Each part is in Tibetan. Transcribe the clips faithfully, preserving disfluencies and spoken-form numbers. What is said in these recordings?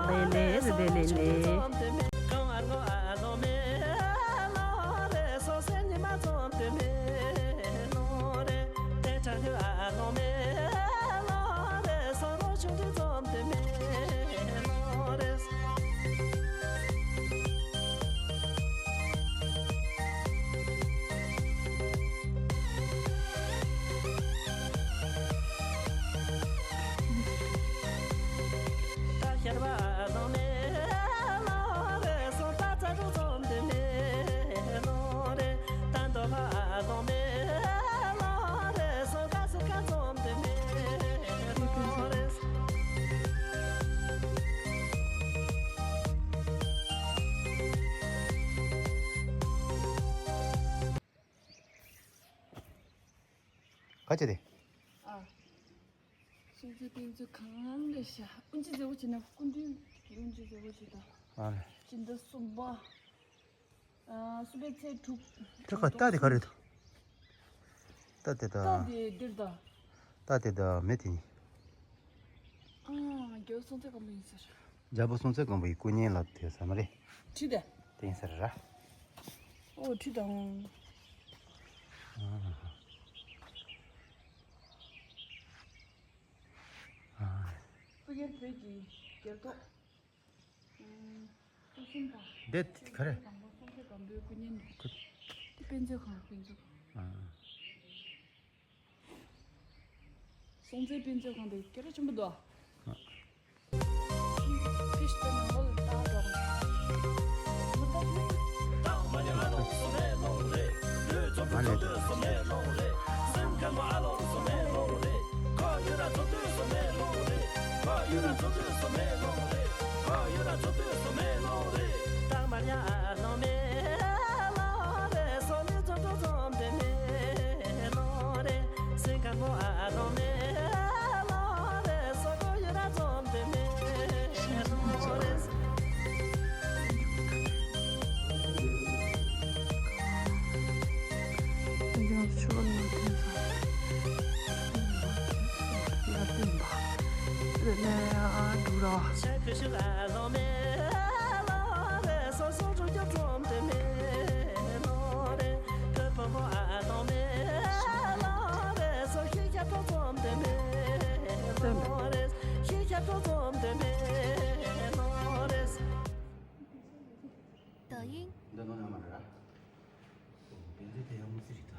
ལེ་ལེ་ལེ་ལེ་ལེ། ག་ཅི་དེ། ཨ། སྲོང་བཙན་དཔེ་མཛོད་གང་རེད་ཤག་དབུ་འབྱེད་མཛད་སྒོ་བྱས་ན་སྐུ་མདུན་གྱི་དབུ་འབྱེད་མཛད་སྒོ་བྱས་དང་། ཨ་རེད། སྤྱི་ཟླ་གསུམ་པ། ཨ། གསུམ་པའི་ཚེས་དྲུག་ཁྲི་ཁ་རྟ་དེ་ག་རེད་དོ། རྟ་དེ་དང་། རྟ་དེ་འདིར་དང་། རྟ་དེ་དང་མེ་དེ་ནི། ཨ། རྒྱལ་པོ་སྲོང་བཙན་སྒམ་པོ་ཡིན་ཟེར། རྒྱལ་པོ་སྲོང་བཙན་སྒམ་པོ་ཡི་སྐུ་བརྙན་ལ་དེ་ས་མ་རེད། ཁྲི་དེ། དེ་ཡིན་ཟེར་ར། ཨོ་ཁྲི་དང་། ཨ། ཨ། སྤུ་གེར་བོད་ཀྱི་རྒྱལ་ཐོག་ཨུམ། སྐུ་གསུམ་པ། འདི་ག་རེ། དང་པོ་སྲོང་བཙན་སྒམ་པོའི་སྐུ་བརྙན་རེད། སྐུ། འདི་དཔེ་མཛོད་ཁང་། དཔེ་མཛོད་ཁང་། ཨ། སྲོང་བཙན་དཔེ་མཛོད་ཁང་དེ་སྐད་གྲགས་ཆེན་པོ་འདུག་ཨ། ཕིཤ་དེ་ནང་ལོགས་ལ་བཏང་འགྲོ། མ་ལས། འདི་ནོ་ཡང་མ་རེད་ར། དཔེ་མཛོད་དེ་ཡང་མི་སྲིད་རེད་ད།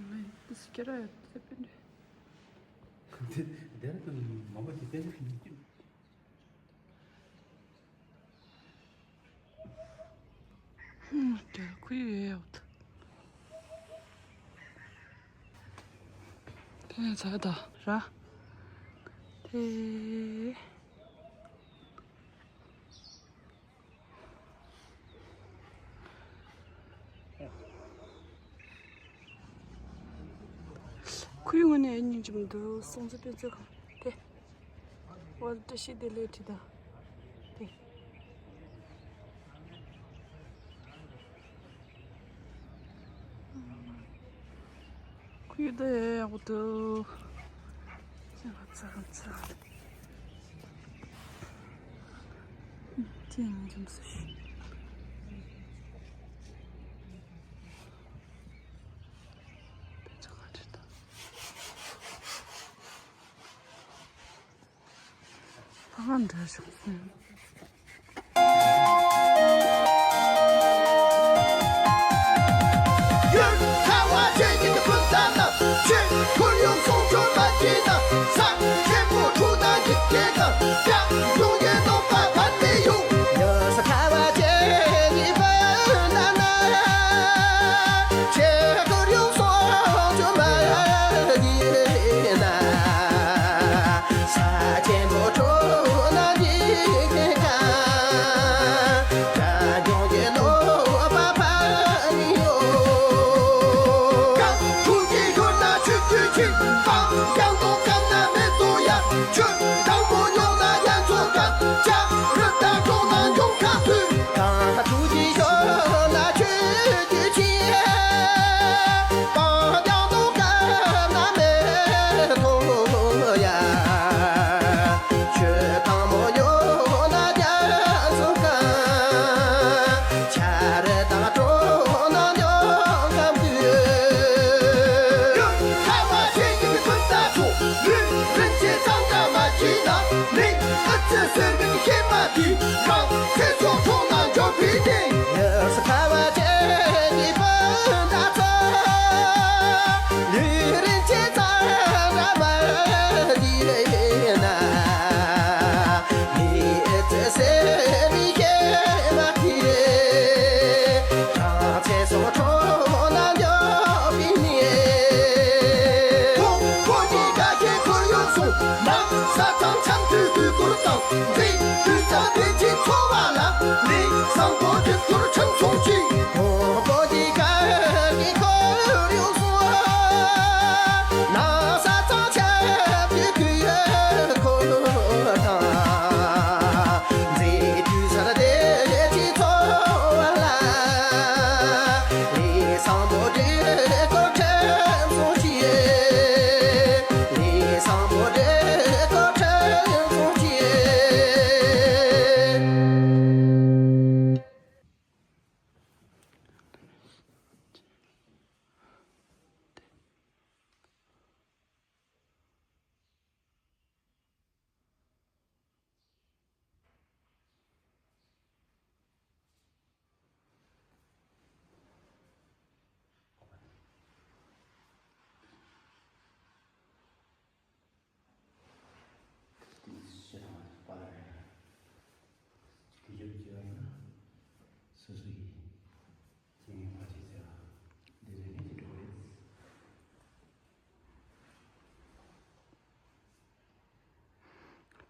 ང་ཡི་སྐྱེ་ར་ཡོད་དེ་དཔེ་འདྲ། དེ་དེ་ར་དུ་མ་མ་གི་དཔེ་མཛོད་མི་སྐྱོད། ཧུམ། དེ་ཁུ་ཡོད་ཡོད། དེ་ནས་ཚ་ད་ར། དེ། ཁོའི་ངོས་ནས་སྙིང་རྗེ་མི་འདུག་སྲོང་བཙན་དཔེ་མཛོད་ཁང་དེ། ཝལ་བཀྲ་ཤིས་བདེ་ལེགས་བྲིས་དང་། དེ། ཁོའི་དེ་ཡག་པོ་འདུག་ཚ་ཚ། ཅན་ཅུང་སུ་ཤི། དཔེ་ཆ་ག་འདྲ་འདུག་ཨ་འདྲ་བྱུང་སོང་། ཡུལ་ཁ་བ་ཅན་གྱི་སྤུན་ཟླ་རྣམས། ཆོས་ཁོར་ཡུག་སྲུང་སྐྱོབ་མ་བྱས་ན། ས་ཆེན་པོ་འཁྲུག་ན་འཇིག་རྟེན་ན། ཡང་ཡོང་རྒྱུའི་གནོད་པ་གང་ནས་ཡོང་། ཡུལ་ས་ཁ་བ་ཅན་གྱི་སྤུན་ཟླ་རྣམས། ཆོས་ཁོར་ཡུག་སྲུང་སྐྱོབ་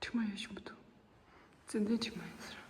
དྲི་མ་ཡོད་བཞིན་པོ་འདུག་ཙན་དན་དྲི་མ་ཡིན་ཟེར།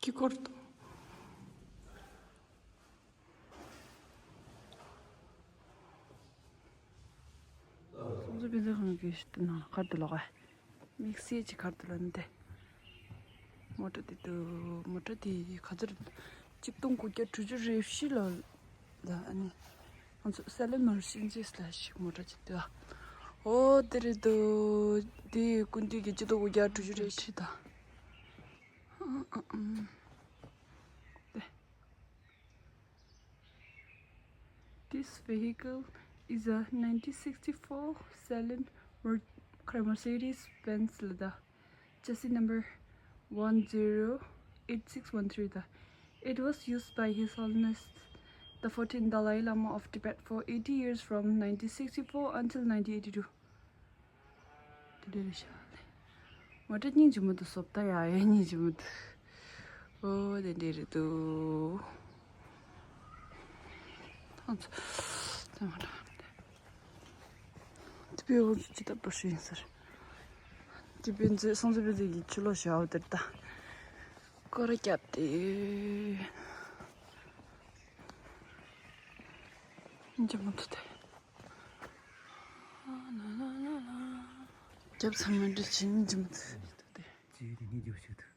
དཀྱིལ་འཁོར་དང་། སོང་ཙང་ཕན་ཚུན་ཁང་གི་ནང་ཁར་དུ་ལོག་ཨ། དམིགས་བསལ་གྱི་ཁར་དུ་ལ་འདི། མོ་ཊ་དེ་འདུག་མོ་ཊ་དེ་ག་ཚོད། གཅིག་སྟོང་དགུ་བརྒྱ་དྲུག་ཅུ་རེ་བཞི་ལོ་ལ་ཨ་ནི། ང་ཚོ་སེ་ལེན་མར་སི་ཌི་སི་ལ་ཞིག་མོ་ཊ་ཅིག་འདུག་ཨོ་དེ་རེད་འདུག་དེ་སྐུ་མདུན་གྱི་གཅིག་སྟོང་དགུ་བརྒྱ་དྲུག་ཅུ་རེ་བཞི་དང་། This vehicle is a nineteen sixty-four Celian Mer- Mercedes-Benz Lada, chassis number one zero eight six one three. It was used by His Holiness the fourteenth Dalai Lama of Tibet for eighty years, from nineteen sixty-four until nineteen eighty-two. དེ་འདྲ་རེད་ཤག་མོ་ཊ་སྙིང་རྗེ་མོ་འདུག་བཟོ་ལྟ་ཡག་ཡོད། སྙིང་རྗེ་མོ་འདུག་ཨོ་དེ་འདྲ་རེད་འདུག་ཐང་ཚོ་དེ་མ་རེད། དེ་པའི་འོ་ཚོ་ཅི་ལྟར་འགྲོ་ཤེས་ཡིན་ཟེར། དེ་པའི་མཛོད་སོང་ཙི་པའི་མཛོད་ཀྱི་ཆུ་ལོག་ཞག་དེར་ད་སྐོར་ར་བརྒྱབ་སྟེ། སྙིང་རྗེ་མོ་འདུག་སྟེ། རྒྱབ་ཚང་མ་འདྲ་ཅིག་སྙིང་རྗེ་མོ་འདུག་སྟེ། ཅི་ཡོད་དེ་སྙིང་རྗེ་པོ་ཞིག་འདུག་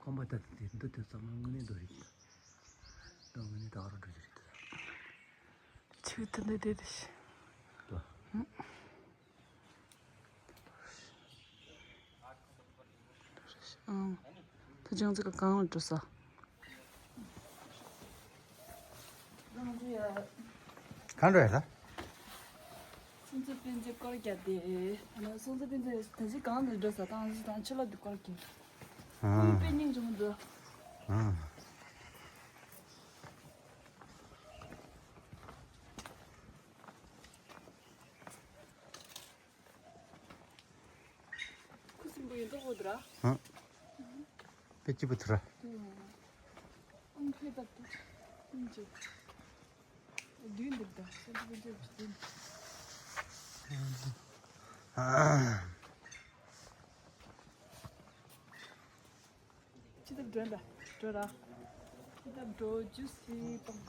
ཁོམ་པ་ད་ལྟ་དེ་འདི་དེ་ཚང་མ་དངོས་གནས་འདུག་རེད། ད་དངོས་གནས་ད་ག་རང་འགྲོ་རྒྱུ་རེད། ཆུ་དེ་འདི་དེ་དེ་ཤི། ད། ཨང་། ད་ཅང་ཙི་ག་གང་ལ་འགྲོ་ས། གང་འགྲོ་ཡ་ལ། སོང་ཙི་པན་ཙི་སྐོར་རྒྱག་དེ། ད་ནི་སོང་ཙི་པན་ཙི་ད་ཅི་གང་ལ་འགྲོ་ས་དང་ཅི་དང་ཕྱི་ལོགས་དེ་སྐོར་གྱིས། ཨང་། དཔེ་སྙིང་རྗེ་མོ་འདུག་ཨང་། ཁུ་སིམ་པོ་ཡིན་མདོག་པོ་འདུག་ར། ཨང་། དཔེ་སྐྱིད་པོ་འདུག་ར། ཨང་། ཁོས་ད་དུ་ཨང་ཅི་བདུན་འདུག་ད་སེམས་པོ་འདུག་བདུན། ཅི་ལྟར་འགྲོ་འདྲ་འགྲོ་ར། ཅི་ལྟར་འགྲོ་ཇུས་སི་སྤང་།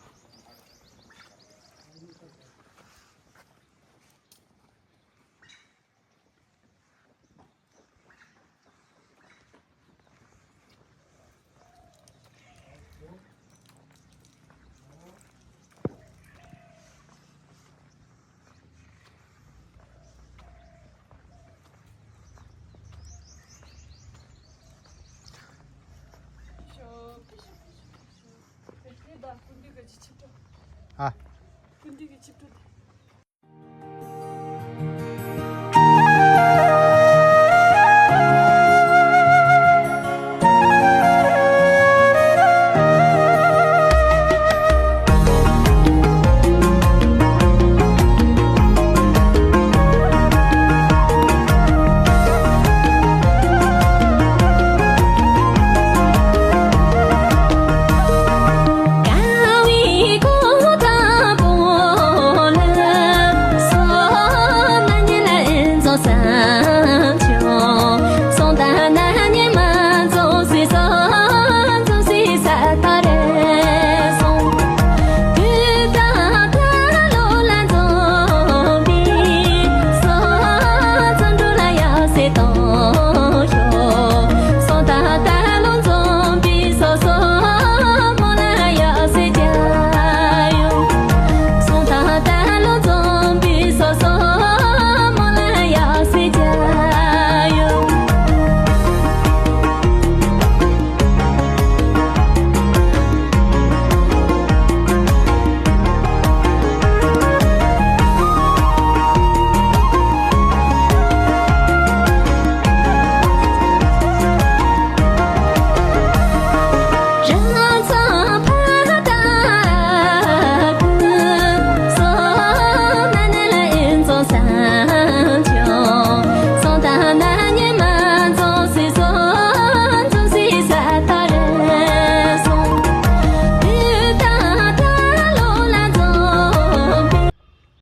ཨ།